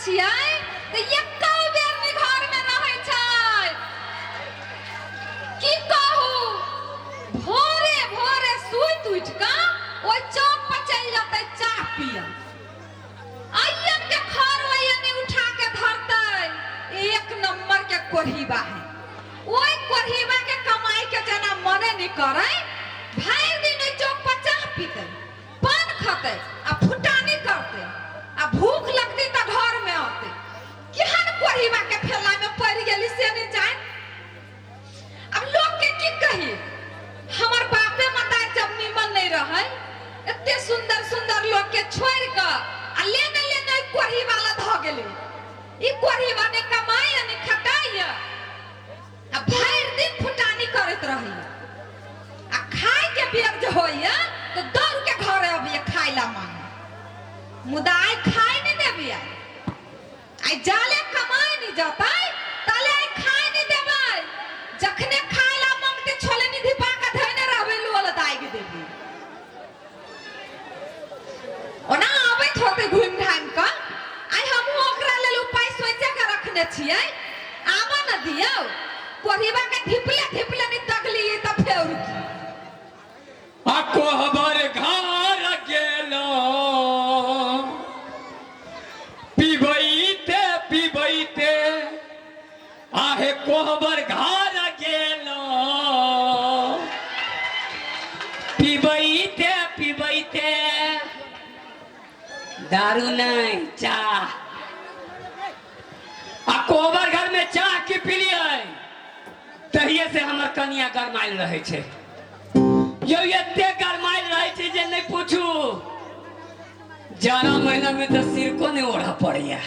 छियै तऽ एको बेर नहि घरमे रहै छै। की कहू, भोरे भोरे सुति उठि कऽ ओहि चौक पर चलि जेतै चाह पियऽ। अइयन के खर ओइयन उठा के धरतै। एक नंबर के कोढ़ीबा है। ओहि कोढ़ीबा के कमाई के जेना मने नहीं करै, भरि दिन ओहि चौक पर चाह पीतै, पान खतै आ फुटानी करतै आ भूख लगतै तऽ घर में औतै। केहन कोढ़ीबा के फेला में पड़ि गेली से नहीं जान। अब लोग के की कही, हमर बापे मतार जब नीमन नहीं रहे, एते सुंदर सुंदर लोग के छोड़ के आ लेने लेने कोढ़ी वाला ध गेले। ई कोढ़ीवा ने कमाई ने खटाई आ भरि दिन फुटानी करैत रहैया आ खाय के बेर जे होइया तो दौड़ के घरे अबिया खाय ला मांगे। मुदा आइ खाय नहीं देबी, आइ आइ जाले कमाय नहीं जतै ताले आइ खाय नहीं देबै। जखने खाय ला मांगते छोले निधि पा के धैने रहबै, लोल दागि देबी। ओना आबैत होतै घुमि घामि कऽ। आइ हमहूँ ओकरा लेल उपाय सोचि कऽ रखने छियै। आबऽ ने दियौ, कोढ़ीबा के धिपले धिपले नहि तकली तऽ फेर की। आ कोहबर घर गेलो पिबैते पिबैते, आहे कोहबर घर गेलो पिबैते पिबैते, दारू नहीं चाह। आ कोहबर घर में चाह की पीलियै तहिए से हमर कनिया गरमायल रहै छै यौ, एते गरमायल रहै छै जे नहि पूछू। जाड़ा महीना में तऽ सिरको नहि ओढ़ऽ पड़ैया।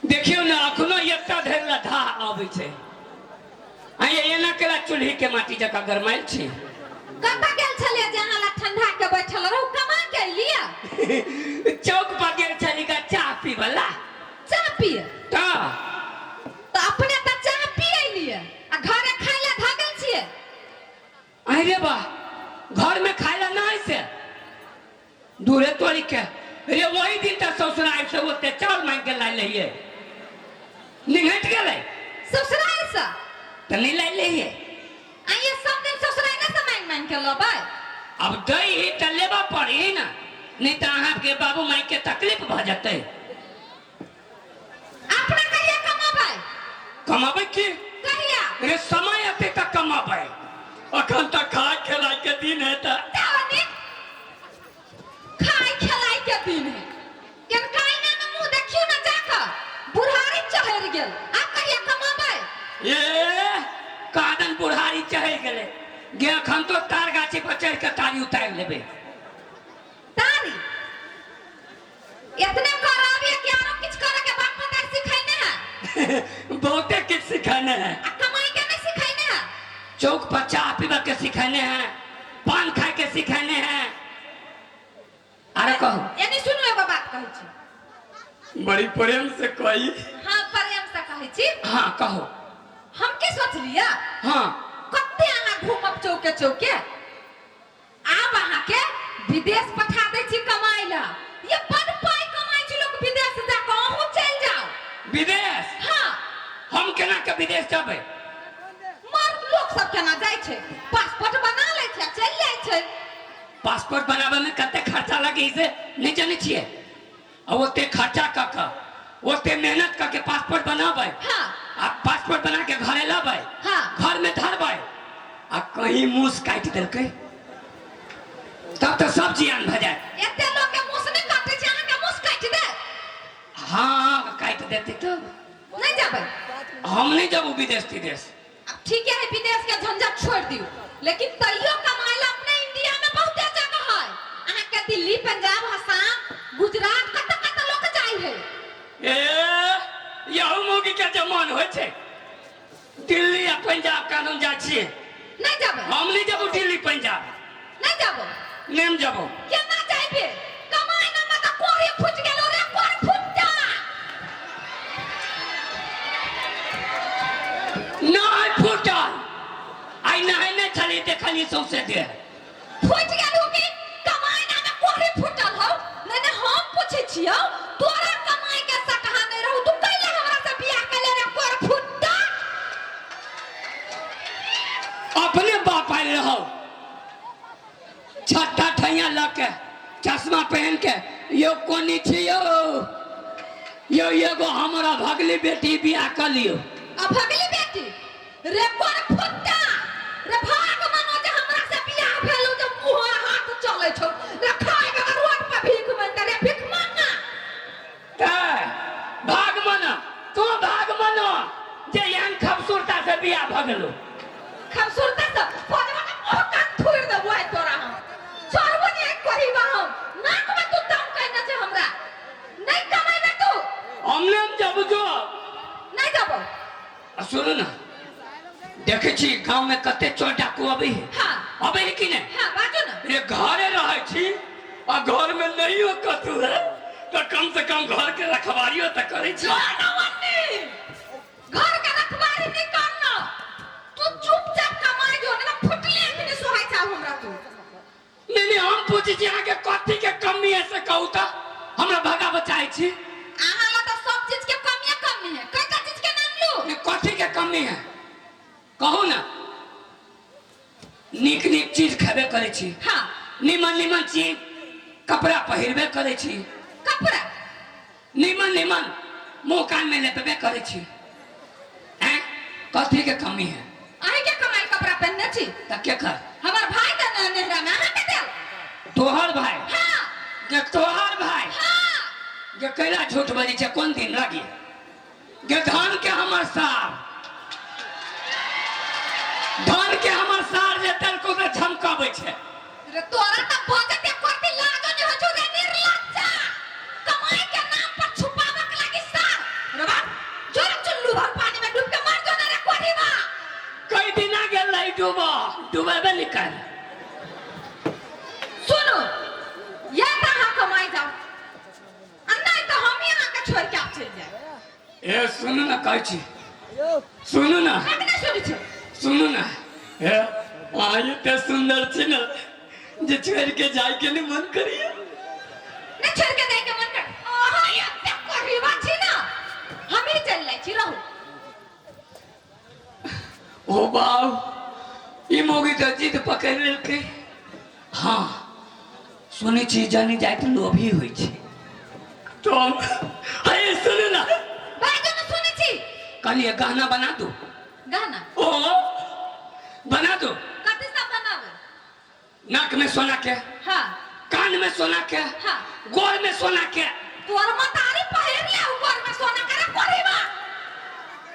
देखियौ ने, अखनो एतऽ धरि लधा आबै छै। आ ये एना केला चूल्ही के माटी जकाँ गरमायल छी। कतऽ गेल छलियै जे अहाँ लग ठंडा के बैठल रहू? कमा के अयलियै? चौक पर गेल छली गा चाह पीबला। चाह पिए? तऽ तऽ अपने तऽ चाह पी अयलियै आ घरे खाय लए धऽ गेल छियै। अरे बा, घर में खाय ला नहीं से दूरे तोड़ी के रे। वही दिन तक ससुराल से ओते चावल मांग के लाइ रहिए, निघट गेलै। ससुराल से तऽ नहीं लाइ रहिए? आ ये सब दिन ससुराल से मांग मांग के लबै? अब दै ही तऽ लेबऽ पड़ी ने, नहीं तऽ अहाँके बाबू माई के तकलीफ भऽ जेतै। अपना कहिया कमाबै? कमाबै की? कहिया रे, समय अते तक कमाबै, अखन तक खाय खेलाय के दिन है तऽ तावनी खाय खेलाय के दिन है। केनका आईना में मुंह देखियो ना जाकर, बुढ़ारी चढ़ गेल। आप कहिया कमाबै? ए कादन बुढ़ारी चढ़ गेलै गे, अखन तो तार गाछी पर चढ़ के तारी उतारि लेबै। तारी इतने कराबिया कि आरो किछ करे के बाप मतार सिखैने है? बहुते किछ सिखैने है। आ कमाई के नहीं सिखैने है? चौक पर चाह पीबा के सिखैने है, पान खाए के सिखैने है। अरे कहू। यानी सुनू, एगो बात कहै छी। बड़ी प्रेम से कही। हाँ, प्रेम से कहै छी। हाँ, कहो। हम की सोचलियै? हाँ। कते अहाँ घूमब चौके चौके, आब अहाँके विदेश पठा दै छी कमाइ ला। ये बड पाइ कमाइ छै लोक विदेश जा कऽ, अहूँ चलि जाउ विदेश। हाँ। हम केना के विदेश जेबै? मर्द लोक सब केना जाइ छै, पासपोर्ट बना लै छै आ चलि जाइ छै। पासपोर्ट बनाबे में कते खर्चा लगे से नहीं जाने छियै? आ ओते खर्चा कऽ कऽ, ओते मेहनत कऽ के पासपोर्ट बनाबै, हाँ। आ पासपोर्ट बना के घरे लाबै, हाँ। घर में धरबै आ कहीं मूस काटि देलकै तब तऽ सब जियान भऽ जायत। एते लोक के मूस नहि काटै छै, अहाँके मूस काटि देत? हाँ, काटि देतै तब नहि जेबै? हम नहि जेबू विदेश तिदेश। अब ठीक है, विदेश के झंझट छोड़ दियो, लेकिन तैयो कमाए ला अपने इंडिया में बहुते जगह है। अहाँ के दिल्ली, पंजाब, असम, गुजरात कत कत लोग जाय है। ए यहू मोगी के जमान होय छै दिल्ली आ पंजाब कानून जाइ छियै। नहीं जाबे? हम नहीं जाबू दिल्ली पंजाब। नहीं जाबो? नहीं जाबो। केना जाइबे? कमाए ना मत कोरे फुट गेलो रे, कोर फुट जा। नहीं फूटल, आइ नहेने छली, देखली सौंसे देह। फुट गेलो कि कमाए ना में कोरे फुटल हो? नहीं नहीं, हम पूछै छियौ तोरा। रहौ छत्ता ठैया लऽ के चश्मा पहन के यौ कोनी छी यौ यौ एगो हमरा भगली बेटी बियाह कऽ लियौ। आ भगली बेटी रे कोन फुट्टा रे भाग मनो जे हमरा से बियाह भेलो जे मुँह हाथ चलै छौ रे खाय बगैर रोड पर भीख मांगता रे भीख मांगना। तै भाग मनो तू भाग मनो जे एहन खूबसूरता से बियाह भऽ गेलो। खूबसूरता से पदवा के मुँह कान थोड़ देबो आइ तोरा हम चलबो नहीं कहिबा हम नाक में तू दम कहने छे हमरा नहीं कमेबे तू। हम ने जब जो नहीं जब। आ सुनू ना देखै छी गाँव में कते चोर डाकू अबै है। हाँ। अबै है कि नहीं? हाँ, बाजू ना। रे घरे रहै छी आ घर में नहीं हो कतू है तो कम से कम घर के रखवारियो तो करै छी। घर के रखवारी नहीं करना तू चुपचाप कमाई जो ना फुटले नहीं सोहाई छा हमरा तू। नहीं नहीं हम पूछै छी अहाँ के कथी के कमी है से कहू त हमरा भगा बचाई छी। अहाँ ला तो सब चीज के कमी कमी है कई चीज के नाम लू। नहीं, कथी के कमी है कहू ना। नीक नीक चीज खेबे करै छी। हाँ। नीमन नीमन चीज कपड़ा पहिरबे करै छी। कपड़ा नीमन नीमन मुँह कान में लेपबे करै छी। हैं कथी के कमी है? अहीं के कमाई कपड़ा पहनने छी। त के कर? हमर भाई त नेहरा में अहाँ के देल। तोहर भाई? हाँ। गे तोहर भाई? हाँ। गे कैला झूठ बजै छै कोन दिन लागी? गे धान के हमर सार धान के हमर सार जे तलको के झमकाबै छै। रे तोरा त बजते करती लाजो नहीं हो छौ रे निर्लज्जा कमाई के नाम पर छुपावे के लागी सार रे बाप जोर चुल्लू भर पानी में डूब के मर जो ना रे कोठीबा। कई दिना गेल रही डूबो डूबेबे नहीं कर। सुनो या त अहाँ कमाई जाओ आ नहीं तो हम ही अहाँ के छोड़ के आप चलि जाए। ए सुनू ना कहै छी सुनू ना। हम नहीं सुनै छी। सुनू ना ए अहाँ एते सुंदर छी ना जे छोड़ के जाय के नहीं मन करिए। नहीं छोड़ के जाय के मन कर अहाँ एते कोठीबा छी ना हम ही चलि जाइ छी रहू। ओ बाप ई मौगी तऽ जिद पकड़ि लेलकै। हाँ सुनै छी जानी जाइत लोभी होइ छै तो हम हे सुनू ना। बाजू ना सुनै छी। कहलिए गहना बना दू। गहना? ओ बना दू। कथी सब बनाबे? नाक में सोना के। हाँ। कान में सोना के। हाँ। गोर में सोना के। तोर मतारी पहिर ले गोर में सोना के रे कोरीबा।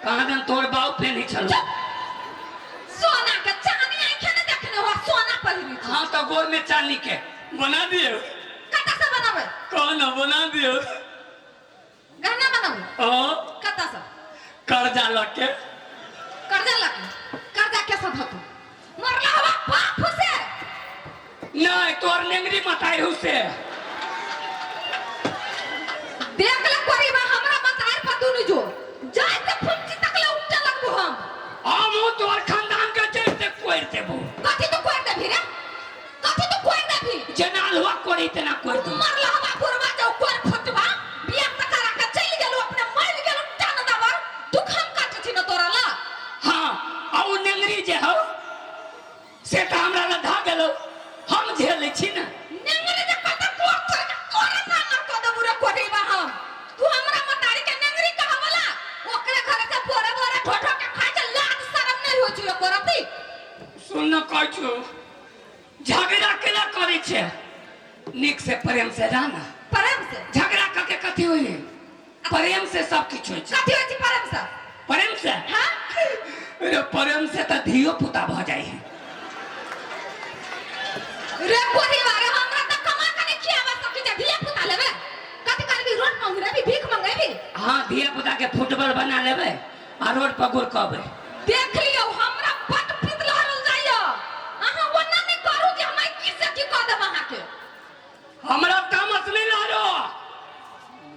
कहाँ दन तोर बाप पेनी छल। सोना के चांदी आंखे ने देखने हो सोना पहिरी छी। हाँ तो गोर में चांदी के बना दियो। कता से बनाबे? कौन बना दियो? गहना बनाबे? हाँ। कता से? कर्जा लके। कर्जा लके? कर्जा कैसे धतो? मरला हवा बाप से। नहीं तोर नेंगरी मताई हु से। देख ले कोरीबा हमरा मतार पर दुनु जो जाय ते फुंची तक ले उठे लगबो हम। हम तोर खानदान के जड़ से कोइर देबो। कथी तू कोइर देबी रे? कथी तू कोइर देबी? जेना हलवा कोरी तेना कोइर देबो। मरला हवा बुढ़वा जाऊ कोइर फुटवा बियाह त करा के चलि गेलु अपने मरि गेलु टान दबर दुख हम काटे छी न तोरा ला। हाँ आ उ नेंगरी जे हौ से त हमरा ला धा गेलो हम झेलै छी ना। नेंगरी जे कत कोर तोर के तोरा ना ना क देबू रे कोरीबा हम। तू हमरा मतारी के नेंगरी कहवला ओकरे घर से बोरे बोरे ढो ढो के खाइ छै लाज शरम नहीं होइ छै ओकर अति। सुन न कहै छु झगड़ा केला करै छै नीक से प्रेम से रह ना। प्रेम से? झगड़ा करके कथी होइ है? प्रेम से सब किछु होइ छै। कथी होइ छै प्रेम से? प्रेम से? हाँ। रे प्रेम से त धियो पुता भ जाइ है। रे कोरीबा रे हमरा त कमा के नहीं खियाबा सकी छै धिया पुता लेबे कथी करबी? रोड मंगरेबी भीख मंगेबी? हाँ धिया पुता के फुटबॉल बना लेबे आ रोड पर गुड़कबे। देख लियौ हमरा बड पीत लहरल जाइया अहाँ ओना नहीं करू जे हम की से की कह देब अहाँ के। हमरा तामस नहीं लहरो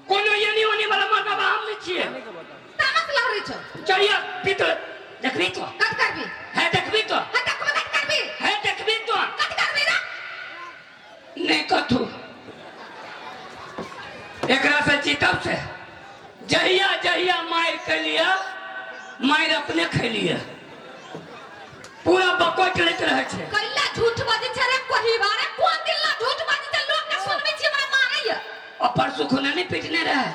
कोनो एनी ओनी वाला मर्द बाबा हम नहीं छियै। तामस लहरै छौ। चलिया पीत देखबी तो। कथी करबी? है देखबी तो। है देखबी कथी करबी? है देखबी तो। कथी करबी रे? नहीं कथू एकरा से जीतब से जहिया जहिया मारि कैलिया मारि अपने खैलिया। पूरा बकोट लैत रहै छै। कैला झूठ बजै छै रे कोही बारे? कोन दिन ला झूठ बजै छै? लोक के सुनबै छी, हमरा मारैया। और परसू खुना नहीं पीटने रहे?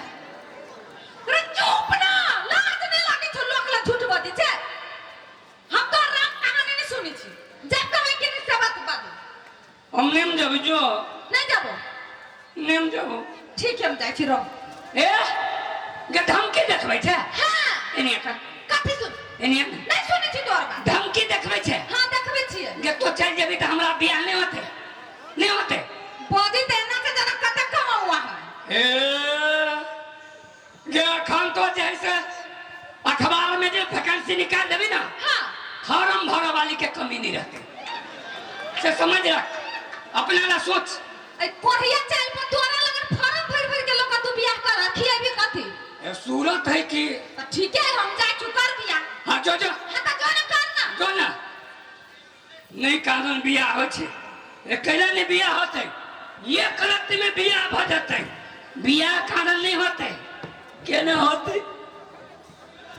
रे चुप ना, लाज नहीं लागै छौ? लोक ला झूठ बजै छै। हम तो राम कहानी नहीं सुनै छी। जब कहै कि नहीं से बात बाजू। हम नेम जब जो। नहीं जाबो? नेम जब। ठीक है, हम जाइ छी रह। ए गे, धमकी देखबै छै? हाँ। एने कर। कथी सुन? एने। नहीं सुनै छी तोहर बात। धमकी देखबै छै? हाँ, देखबै छियै। गे, तो चल जेबी तऽ हमरा बियाह नहीं होते, नहीं होते। बजै तऽ एना छै जेना कते कमाउआ है। ए गे, अखन तो जे है से अखबार में जे वैकेंसी निकाल देबी ना, फार्म भरे वाली के कमी नहीं रहते, से समझ रख। अपना ला सोच। ए कोढ़िया चाल पर तोरा लगन फार्म भरि भरि के लोक तू बियाह कर खियाबी कथी? ए, सूरत है कि। तऽ ठीके है, हम जाइ छी, कर बियाह। हाँ, जो जो। हाँ, तऽ जो ना, कर ना। जो ना। नहीं कारण बियाह होइ छै। ए, कैला नहीं बियाह होते? एक रात में बियाह भ जेतै। बियाह कारण नहीं होते, केने होते?